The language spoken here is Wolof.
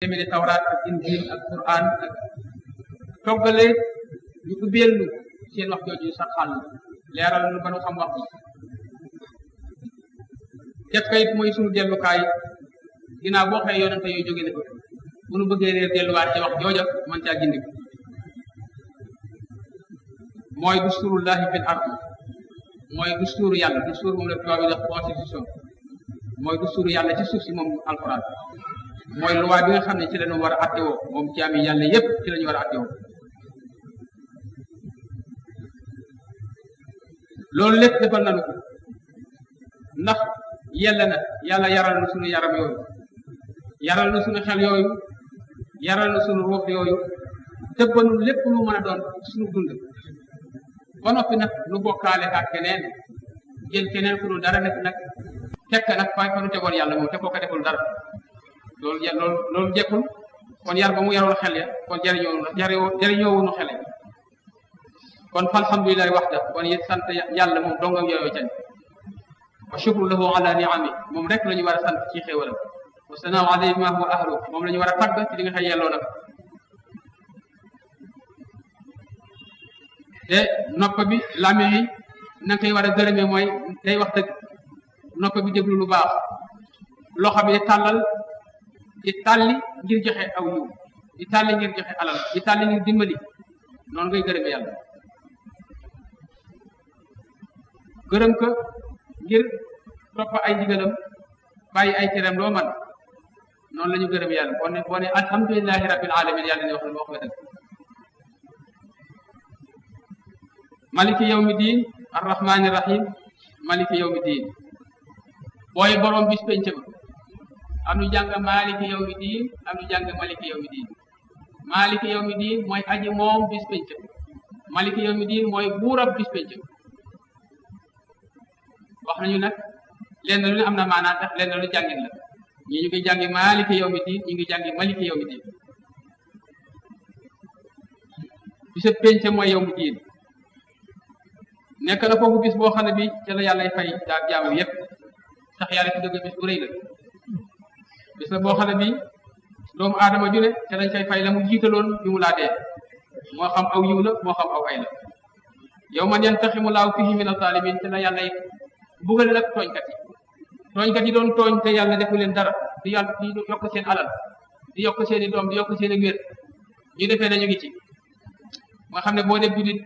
demee ne tawraat ak injil ak quran ak toggale ñu ubbeel lu seen wax jooju sax xàll leeral lu ba nu xam wax bi def kayit mooy suñu dellukaay ginnaaw boo xëy yonente yooyu jóge ne ko bu nu bëggee reer delluwaat ci wax jooja man caa gindi mooy dusturullahi fil ard mooy dusturu yàlla dusturu moom la tubaab yi def constitution mooy dusturu yàlla ci suuf si moom alquran mooy loi bi nga xam ne ci la ñu war a attewoo moom jaami yàlla yépp ci la ñu war a attewoo loolu lépp defal nañu ko ndax yella na yàlla yaral na suñu yaram yooyu yaral na suñu xel yooyu yaral na suñu ruux yooyu tëbbanu lépp lu mën a doon suñu dund ba noppi nag nu bokkaale ak keneen jël keneen ku dul dara nekk nag tekk nag fay fa nu tegoon yàlla moom te koo ko deful dara loolu jekkul kon yar ba mu yaroon xel ya kon jariñoowunu xel ya kon alhamdulillahi waxda kon yit sant yàlla moom dongam yooyu cañ wa shukru lahu ala ni'ami moom rek la ñu war a sant ci xéewalam wa sanaaw alayhi ma huwa ahlu moom la ñu war a tagg ci li nga xëy yelloo nag te nopp bi làmmiñ yi na nga koy war a gërëmee mooy day wax dëgg nopp bi déglu lu baax loxo bi tàllal di tàlli ngir joxe aw yiw di tàlli ngir joxe alal di tàlli ngir dimbali noonu ngay gërëmee yàlla gërëm ko ngir topp ay ndigalam bàyyi ay teram loo man noonu la ñu gërëm yàlla boo ne alhamdulillahi rabbil alamin yàlla ne wax na wax nga dëgg maliki yawmi diin arrahmani rahim maliki yawmi diin booy borom bis penc ba am nu jàng maliki yawmi diin am nu jàng maliki yawmi diin maliki yawmi diin mooy aji moom bis penc maliki yawmi diin mooy buurab bis penc wax nañu nag lenn lu ne am na maanaa tax lenn lu jàngin la ñi ñu ngi jàngi maliki yawmi diin ñu ngi jàngi maliki yawmi diin bisa penc mooy yawmi diin nekk na foofu bis boo xam ne bi ca la yàllay fay daa jaamu yépp sax yàlla ci dëgg bis bu rëy la bis la boo xam ne bi doomu aadama ju ne ca lañ fay fay la mu jiitaloon bi mu laa dee moo xam aw yiw la moo xam aw ay la yow man yantaximu laahu fihi min az-zalimin ca la yàllay bugale nag tooñkat yi doon tooñ te yàlla defu leen dara di yàlla di yokk seen alal di yokk seen i doom di yokk seen i wér ñu defee na ñu ngi ci nga xam ne boo def julit